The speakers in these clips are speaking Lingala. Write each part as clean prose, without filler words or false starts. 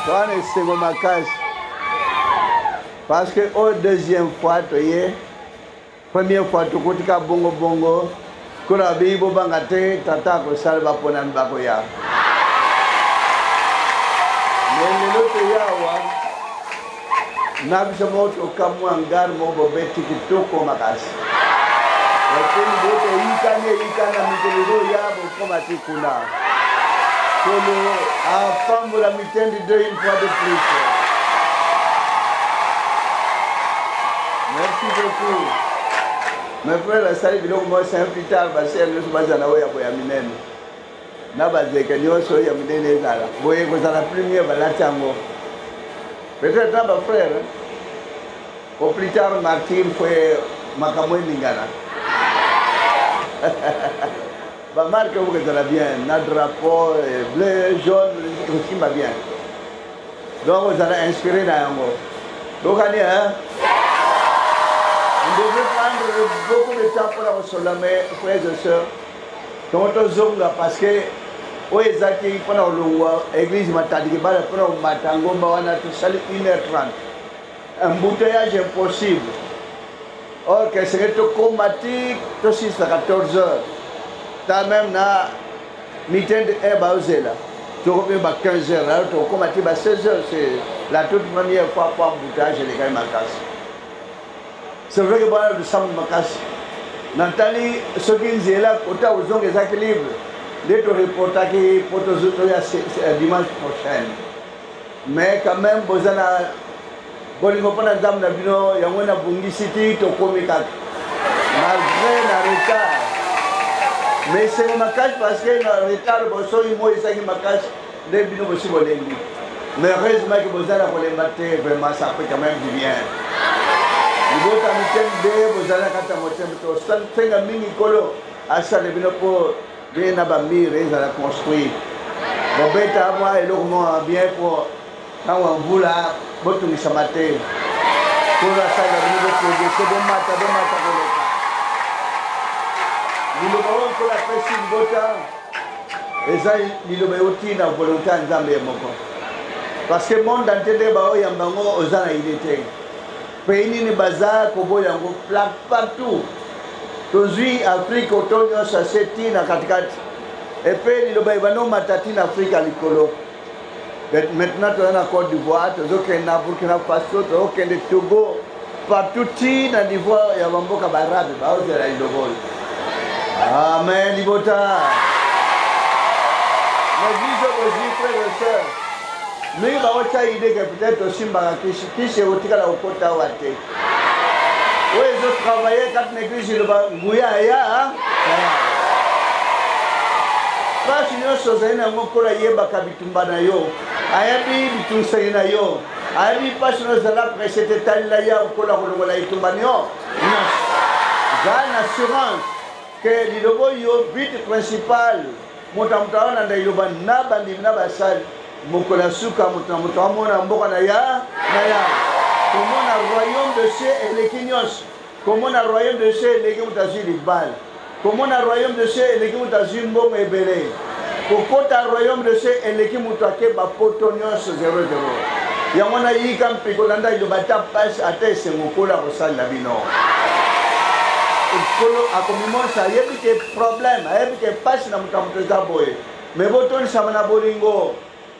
Toza na esengo makasi parce que oyo deuxième fois toye. Première fois tokoti ka bongo bongo nkolo abeyi bobanga te tata akosala baponami bakoya. Mais lelo toye awa na biso moko tokamwa ngare moko bobeti kitoko makasi epeni bote eyikani eyikani na mikolo ezoya bokoma ti kuna. Nkolo apambola mitendi de une fois de plus. Merci beaucoup. Mes frères asali biloko moko c'est plus tard basere nyonso bazala oyo ya boya minene na bazeke nyonso oyo ya minene ezala boye kozala plus mieux balati yango peut-être na bafrère au plus tard martyr fo makambo eningana. Ba marque oyo ezala bien na drapeau eh, bleu jaune ekosimba bien donc ozala inspiré na yango tokani hein. On devait prendre beaucoup de temps mpona kosolola mes frères et sœurs tongo tozonga parce que oyo ezalaki mpona kolongwa église matadi kibala mpona komata ngomba wana tosali 1h30 embouteillage impossible. Or que esengeli tokoma ti tosilisa 14 heures ta meme na mitendi e baozela tokomi ba 15 heures alors tokokoma ti ba 16 heures. C'est la toute première fois po embouteillage elekaki makasi. C'est vrai que bana losambo makasi natali soki nzela kota kozonga ezalaki libre nde toreportaki po toya dimanche prochaine. Mais quand même boza na bolingo mpo na nzambe na bino yango nabongisi ti tokomi kaka malgré na retard. Mais esengo makasi parce que na retard bosoi moi esaki makasi nde bino bosi bolembi. Mais heureusement que boza na kolemba te, vraiment ça fait quand même du bien. Libota mitema nde bozala na kati ya motema tosenga mingi nkolo asala bino mpo bino na bamire ezala construit bobeta mwa eloko moko bien mpo ntango ya mvula botungisama te. Nkolo asala bino boprogrese bomata bomata koleka liloba oyo nkolo apesi libota eza liloba euti na volonté ya nzambe ye moko parce que monde entier nde baoyamba yango oza na ide te pays nini baza koboya yango partout. Tozwi afrique oto nyonso ase ti na katikati epe liloba ebanda omata ti na afrique ya likolo. Maintenant toza na Côte d'Ivoire, tozokende na Burkina Faso, tozokende Togo, partout ti na niveau ya bamboka baarabe baozela liloba oyo. Amen libota. Na biso bozwi frère et sœur mingi baotya ide ke peut-être tosimbaka kisi kisi ekotikala kokota awa te. Oyo ezotravaille kati na eglise eloba nguya ya mpasi nyonso ozali na yango. Nkolo ayebaka bitumba na yo, ayebi bitungiseli na yo, ayebi mpasi na ozala presse te. Talela ya nkolo akolongola etumba nyonso. Zala na assurance ke liloba oyo but principal moto ya moto aolanda liloba na bandimi na basali mokolo ya suka moto na moto amona mboka na ya na ya komona royaume de cieux eleki nyonso. Komona royaume de cieux eleki moto azwi libala. Komona royaume de cieux eleki moto azwi mbongo ebele. Kokota royaume de cieux eleki moto ake bapoto nyonso 00. Yango nayika mpe kolanda liloba ata mpasi ata esengo nkolo akosalela bino. Nkolo akomimonisa ayebi ke problème ayebi ke mpasi na moto ya moto eza boye me botonisama na bolingo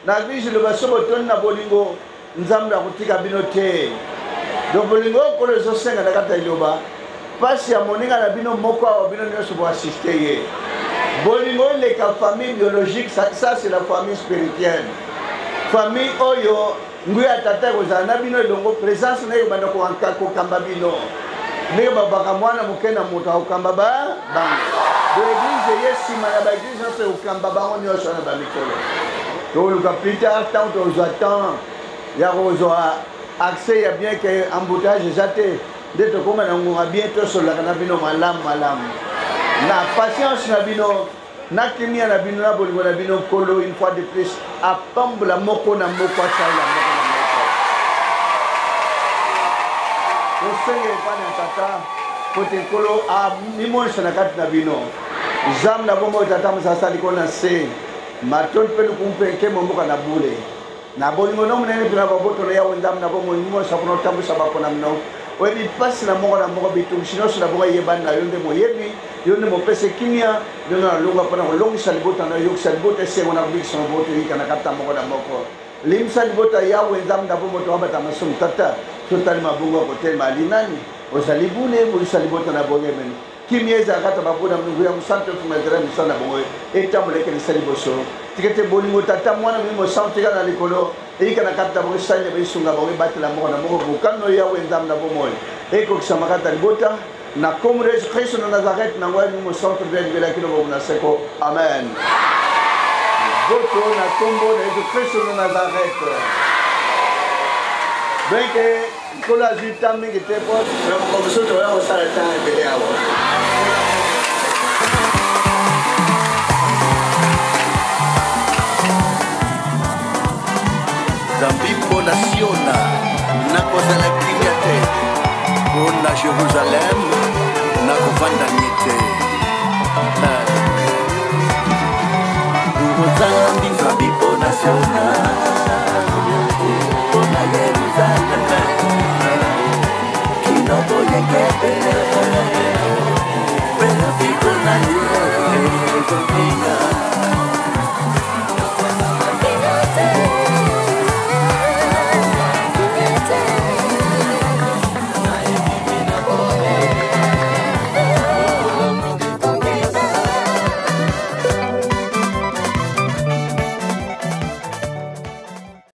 na eglise liloba so botondi na bolingo nzambe akotika bino te. Donc bolingo oyo nkolo ezosenga na kati ya liloba mpasi ya moninga na bino moko awa bino nyonso boassiste ye. Bolingo eleka famille biologique, ça, ça c'est la famille spirituelle. Famille oyo nguya ya tata ekozala na bino elongo, présence na ye ekobanda kokamba bino ndenge babaka mwana moke na moto akokamba ba bango. Do eglise eye nsima na baeglise nyonso ekokamba bango nyonso na bamikolo. Toluka plus tard ntango tozwa temps ya kozwa accès ya bien ke embouteillage eza te nde tokóma na ngonga bien tosololaka na bino malamu malamu na patience na bino na kimia na bino na bolingo na bino. Nkolo une fois de plus apambola moko na moko asalela moko na moko. Tosenge epai na tata po te nkolo amimonisa na kati na bino. Nzambe na bomoi tata mosasa likolo na se matondi mpe lokumu mpe nkembo mboka na bule. Na bolingo no monene mpe na boboto na Yawe Nzambe na bomoi nyonso mpona otambwisa baponami no. Oyebi mpasi na moko na moko, bitungisi nyonso na bongo eyebani na yo nde moyebi, yo nde mopesi kimia, yo nde nalonga mpona kolongisa libota na yo, yokisa libota esengo na kobikisa maboto eyika na kati moko na moko. Limbisa libota Yawe Nzambe na bomoi tokabata masumu Tata, totali mabongo ya kotelema ali nani? Ozali bule, bolisa libota na bongemene. Kimia ezala kati ya babola, nguya mosantu efunga nzela ya misala na bango etambola ekanisa liboso. Tika te bolingo Tata, Mwana, Molimo Mosantu tika na likolo eyika na kati na bango, esalela bango, esunga bango, ebatela moko na moko. Mokano Yawe Nzambe na bomoi ekokisama kati na libota na nkombo na Yesu Kristo na Nazareth na nguya Molimo Mosantu mpe libela kino bomoi na seko. Amen. Boto na nkombo na Yesu Kristo na Nazareth. Benke Nkolo azwi temps mingi te mpo na mokolo mosusu tokoya kosala temps ebele awa. Zambi mpo na Siona nakozala kimia te, mpo na Jerusalem nakovanda nye te. Nzambi, Zambi mpo na Siona.